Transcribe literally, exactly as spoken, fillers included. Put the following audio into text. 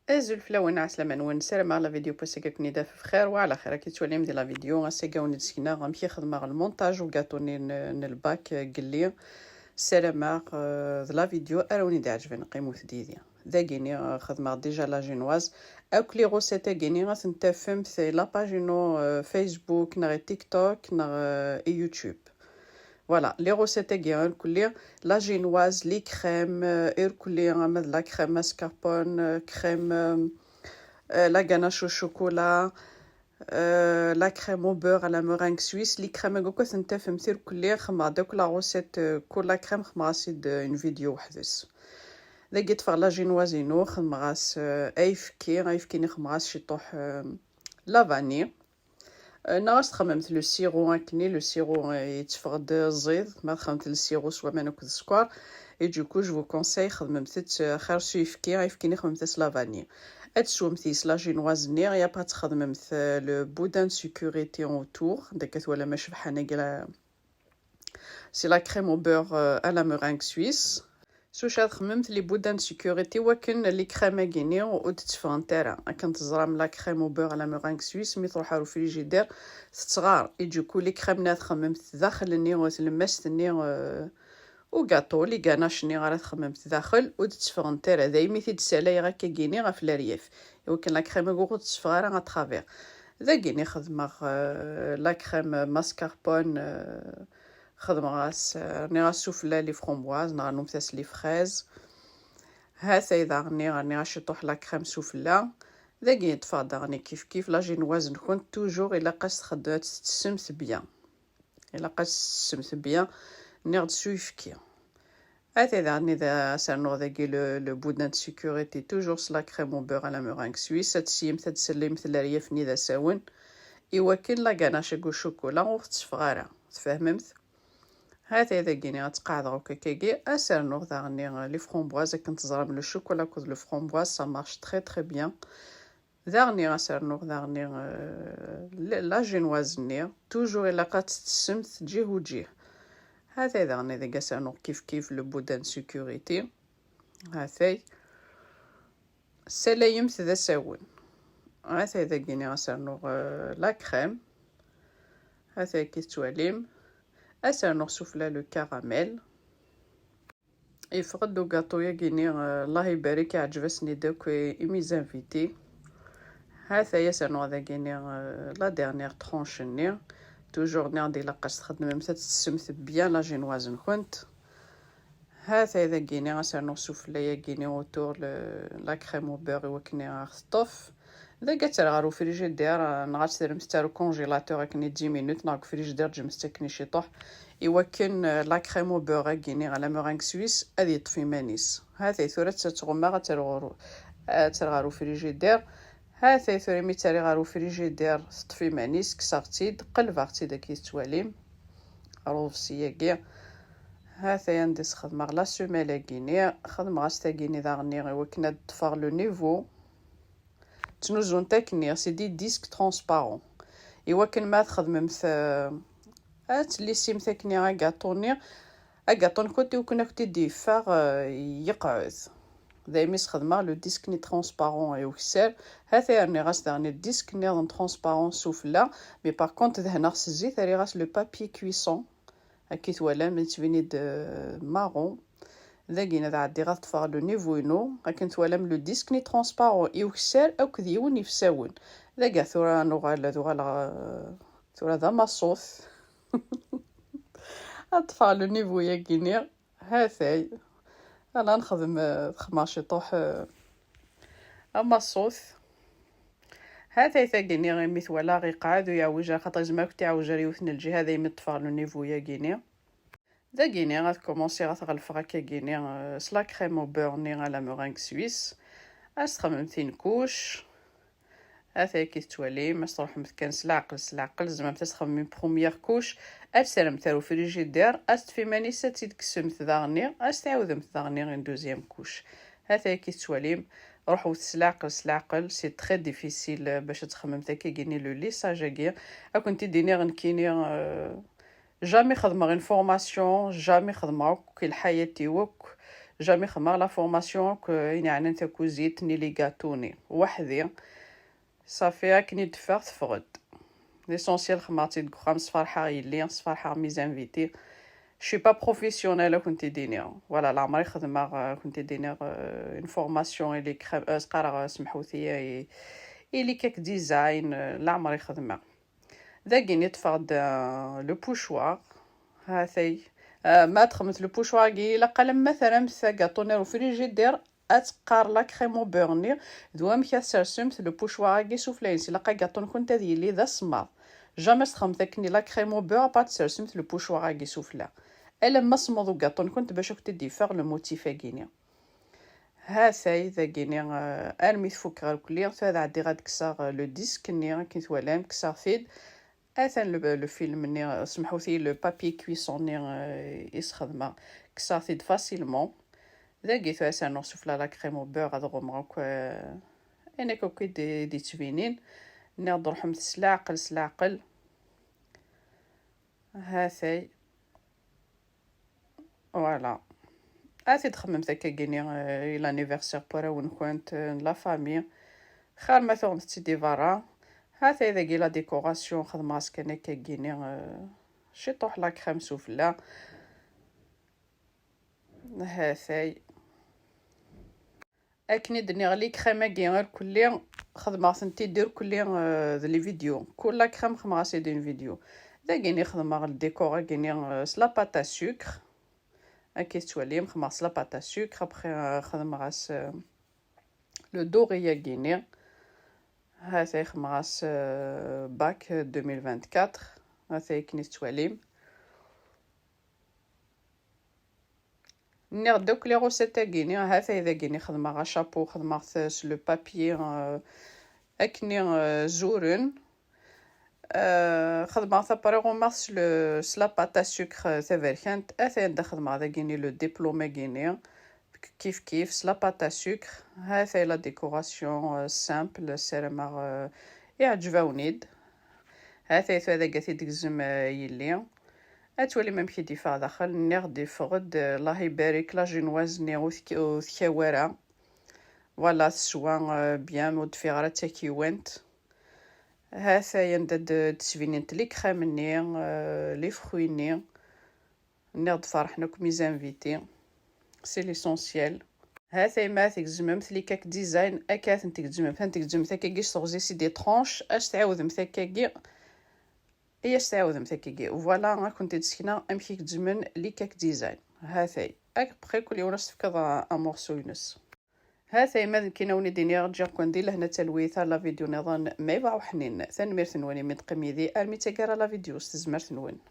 Azul fell-awen, ɛeslama-nwen, ssarameɣ la vidéo n wass-agi ad ken-id-taf bxir wa ɛla xir. Akka i tettwalim di la vidéo, ass-agi ad wen-d-sekneɣ amek i xedmeɣ lmontaj n ugaṭu-nni n, n lbak n yelli. Ssarameɣ, euh, d la vidéo ara wen-d-iɛeǧben, qqimet yid-i. Dagini, euh, xedmeɣ déjà la génoise. Akk les recettes-agi-ni ad tent-tafemt di la page-inu, euh, Facebook neɣ i TikTok neɣ, euh, i YouTube. Voilà, les recettes-agi irkelli, la génoise, les crèmes, euh, irkelli ama d la crème mascarpone, euh, crème, euh, euh, la ganache au chocolat, euh, la crème au beurre à la meringue suisse. Les crèmes-agi akk ad tent-tafemt irkelli, xedmeɣ-d akk la recette, euh, kul la crème xedmeɣ-as-id, euh, une vidéo weḥd-s. Dagi ṭṭfeɣ la génoise-inu, xedmeɣ-as, euh, ayefki, ayefki-nni xedmeɣ-as ciṭuḥ, euh, la vanille. Euh, neɣ ad txedmemt le sirop akkenni, le sirop, euh, yetteffeɣ-d ẓid, ma txedmemt le sirop s waman akked sskeṛ. Et du coup, je vous conseille, xedmemt-t, euh, xir s uyefki, ayefki-nni xedmemt-as la vanille. Ad teswemt yis la génoise-nni, et après ad txedmemt, euh, le boudin de sécurité autour, d akka twalam acebḥan-agi la, c'est la crème au beurre, euh, à la meringue suisse. S wacu ad txedmemt les boudins de sécurité, wakken les crèmes-agi-ni ur d-tteffɣent ara. Akken teẓram, la crème au beurre à la meringue suisse, mi tṛuḥ ar ufrijidir, tettɣar. Et du coup, les crèmes-nni ad txedmemt daxel-nni, tlemmast-nni, euh, ugaṭu, les ganaches-nni ara txedmemt daxel, ur d-tteffɣent ara. Daymi i t-id-ssalayeɣ akkagi-ni ɣef leryaf. Iwakken la crème-agi ur d-tteffeɣ ara à travers. Dagini xedmeɣ, euh, la crème mascarpone, euh, xedmeɣ-as, euh, rniɣ-as sufella les framboises, neɣ rnumt-as les fraises. Ha-t-ay daɣen rniɣ, rniɣ-as ciṭuḥ la crème sufella. Dagi ṭṭfeɣ daɣen kif kif la génoise-nkent, toujours ilaq-as txed-, ad tt-tessemt bien. Ilaq ad tt-tessemt bien, nniɣ-d s uyefki. Ha-t-ay daɣen ad as-rnuɣ dagi le, le boudin de sécurité, toujours s la crème au beurre à la meringue suisse, ad tessemt, ad tsellimt leryaf-nni d asawen, iwakken la ganache-agi au chocolat ur tetteffeɣ ara, tfehmemt? Ha-t-ay dagini ad tt-qeɛdeɣ akk akkagi, ad as-rnuɣ daɣen les framboises, akken teẓram le chocolat akked le framboise, ça marche très très bien. Daɣni ad as-rnuɣ daɣni, euh, la, la génoise-nni, toujours ilaq ad tt-tessemt ǧih u ǧih. Ha-t-ay daɣni dagi ad as-rnuɣ kif kif le boudin de sécurité. Ha-t-ay. Ssalayemt d asawen. Ha-t-ay dagini ad as-rnuɣ, euh, la crème. Ha-t-ay akka i tettwalim. Ad as-rnuɣ sufella le caramel. Yeffeɣ-d ugaṭu-yagi-ni, euh, Allah ibarek, iɛǧeb-asen-id akk i, i mes invités. Ha-t-aya ad as-rnuɣ dagi-ni, euh, la dernière tranche-nni. Toujours nniɣ-d ilaq ad txedmemt, ad tessemt bien la génoise-nkent. Ha-t-aya dagi-ni ad as-rnuɣ sufella-yagi-ni autour le, la crème au beurre iwakken ad ɣ-teṭṭef. Dagi ad tt-rreɣ ɣer ufrijidir, euh, neɣ ad tt-terremt ar congélateur akken i dix minutes, neɣ deg ufrijidir ǧǧemt-tt akken i ciṭuḥ, iwakken, euh, la crème au beurre-agi-ni, la meringue suisse, ad yeṭṭef iman-is. Ha-t-ay tura ad tt-, ad tt-ɣummeɣ, ad tt-rreɣ ɣer u-, ad tt-rreɣ ɣer ufrijidir. Ha-t-ay tura imi tt-rriɣ ɣer ufrijidir, teṭṭef iman-is, kkseɣ-tt-id, qelbeɣ-tt-id akken i tettwalim. Ɣer uḍebsi-agi. Ha-t-ay anda i s-xedmeɣ la semelle-agi-ni, xedmeɣ-as tagi-ni daɣen-nni iwakken ad ṭṭfeɣ le niveau. Ttnuzunt akken-nni, c'est des disques transparents. Iwakken ma txedmemt, euh, ad tlissimt akken-nni agaṭu-nni, agaṭu-nkent iwakken ad kent-id-yeffeɣ, euh, yeqɛed. Daymi sxedmeɣ le disque-nni transparent i ukessar. Ha-t-ay rniɣ-as daɣen disque nniḍen transparent sufella, mais par contre dehneɣ s zzit, rriɣ-as le papier cuisson. Akka i twalam, yettbin-id, euh, marron. Dagi ad ɛeddiɣ ad ṭṭfeɣ le niveau-inu. Akken twalam, le disque-nni transparent i ukessar akked yiwen ifsawen. Dagi tura nuɣal, ad uɣaleɣ, euh, tura d amaṣut. Ad ṭṭfeɣ le niveau-yagi-ni. Ha-t-ay. Ala nexdem, euh, xedmeɣ ciṭuḥ, euh, amaṣut. Ha-t-ay tagi-nni imi twalaɣ iqɛed u yeɛwej, axaṭer yezmer ad kent-iɛwej ar yiwet n lǧiha, daymi ṭṭfeɣ le niveau-yagi-ni. Dagi-ni ad kumusiɣ ad t-ɣelfeɣ akkagi-ni, euh, s la crème au beurre-nni à la meringue suisse. Ad s-txedmemt une couche. Ha-t-ay akka i tettwalim, ad s-tṛuḥemt kan s leɛqel, s leɛqel, tzemremt ad s-txedmemt une première couche, ad t-terremt ar ufrijidir, ad teṭṭef iman-is, ad tt-id-tekksemt daɣen-nni, ad s-tɛiwdemt daɣen-nni une deuxième couche. Ha-t-ay akka i tettwalim, ruḥemt s leɛqel, s leɛqel, c'est très difficile, euh, bac ad txedmemt akkagi-ni le lissage-agi. Ad kent-id-iniɣ nekkini, euh, jamais xedmeɣ une formation, jamais xedmeɣ akk i lḥayat-iw akk, Jamais xedmeɣ la formation akk ayen yeɛnan takuzit ni les gâteaux ni weḥd-i. Ṣafi akken i d-teffeɣ teffeɣ-d. L'essentiel xedmeɣ-tt-id deg uxxam, sferḥeɣ yelli, sferḥeɣ mes invités. Je suis pas professionnelle, ad kent-id-iniɣ. Voilà, leɛmer i xedmeɣ, ad kent-id-iniɣ, euh, une formation i les crèmes, euh, s-qqareɣ, euh, semḥut-iyi, i, i les cake design, euh, leɛmer i xedmeɣ. Dagini ṭṭfeɣ-d, euh, le pochoir. Ha-t-ay. Euh, ma txedmemt le pochoir-agi, ilaq alamma terramt agaṭu-nni ar ufrijidir, ad teqqar la crème au beurre-nni, d wamek ad tsersemt le pochoir-agi sufella-ines. Ilaq agaṭu-nkent ad yili d asemmaḍ. Jamais txedmemt akkenni la crème au beurre, à part tsersemt le pochoir-agi sufella. Alamma semmeḍ ugaṭu-nkent bac ad kent-id-yeffeɣ le motif-agi-ni. Ha-t-ay dagini, euh, armi tfukkeɣ irkelli, tura ad ɛeddiɣ ad kkseɣ, euh, le disque-nni, akken twalam, kkseɣ-t-id. Atan le, le film-nni, euh, semḥut-iyi, le papier cuisson-nni, euh, i sxedmeɣ. Kkseɣ-t-id facilement. Dagi tura ad s-rnuɣ sufella la crème au beurre, ad ɣummeɣ akk, euh, ayen akk i d-, i d-yettbinin. Nniɣ-d ruḥemt s leɛqel, s leɛqel. Ha-t-ay. Voilà. Ad t-id-xedmemt akkagini, euh, i l'anniversaire n warraw-nkent, euh, n la famille. Xir ma tuɣemt-tt-id i berra. Ha-t-ay dagi la décoration, xedmeɣ-as kan akkagini, euh, ciṭuḥ la crème sufella. Ha-t-ay. Akken i d-nniɣ, les crèmes-agi irkelli, xedmeɣ-tent-id irkelli, euh, d les vidéos. Kul la crème xedmeɣ-as-id une vidéo. Dagini xedmeɣ le décor-agi-ni, euh, s la pâte à sucre. Akka i tettwalim, xedmeɣ s la pâte à sucre. Après, euh, xedmeɣ-as, euh, le doré-agi-ni. Ha-t-ay xedmeɣ-as, euh, bac deux mille vingt-quatre. Ha-t-ay akken i tettwalim. Nniɣ-d akk les recettes-agi-ni, ha-t-ay dagini xedmeɣ achapeau, xedmeɣ-t s le papier, euh, akkenni, euh, zuren. Euh, xedmeɣ-t après ɣummeɣ-t s le, s la pâte à sucre, euh, taberkant. Ha-t-ay anda xedmeɣ dagini le diplôme-agi-ni. Kif kif, s la pâte à sucre. Ha-t-ay la décoration, euh, simple, ssarameɣ, euh, iɛǧeb-awen-id. Ha-t-ay tura dagi ad t-id-tegzem, euh, yelli. Ad twalim amek i d-yeffeɣ daxel. Nniɣ-d yeffeɣ-d, euh, Allah ibarik, la génoise-nni ur tk-, ur tkaw ara. Voilà, teswa, euh, bien, ur d-teffiɣ ara d takiwant. Ha-t-ay anda d-, d-sbinent les crèmes-nni, euh, les fruits-nni. Nniɣ-d ferḥen akk mes invités. C'est l'essentiel. Ha-t-ay ma tgezmemt les cake design, akka ad tent-tgezmemt. Ad tent-tgezmemt akkagi s teɣzi, c'est des tranches, ad s-tɛiwdemt akkagi. I as-tɛawdemt akkagi. Voilà, ad kent-id-sekneɣ amek i gezzmen les cake design. Ha-t-ay. Après, kul yiwen ad s-tefkeḍ a-, amursu-ines. Ha-t-ay, ma d nekkini ad wen-id-iniɣ, ǧǧiɣ-ken di lehna d talwit, ar la vidéo niḍen, ma yebɣa uḥnin. Tanemmirt-nwen imi d-teqqim yid-i armi d taggara la vidéo s tezmert-nwen.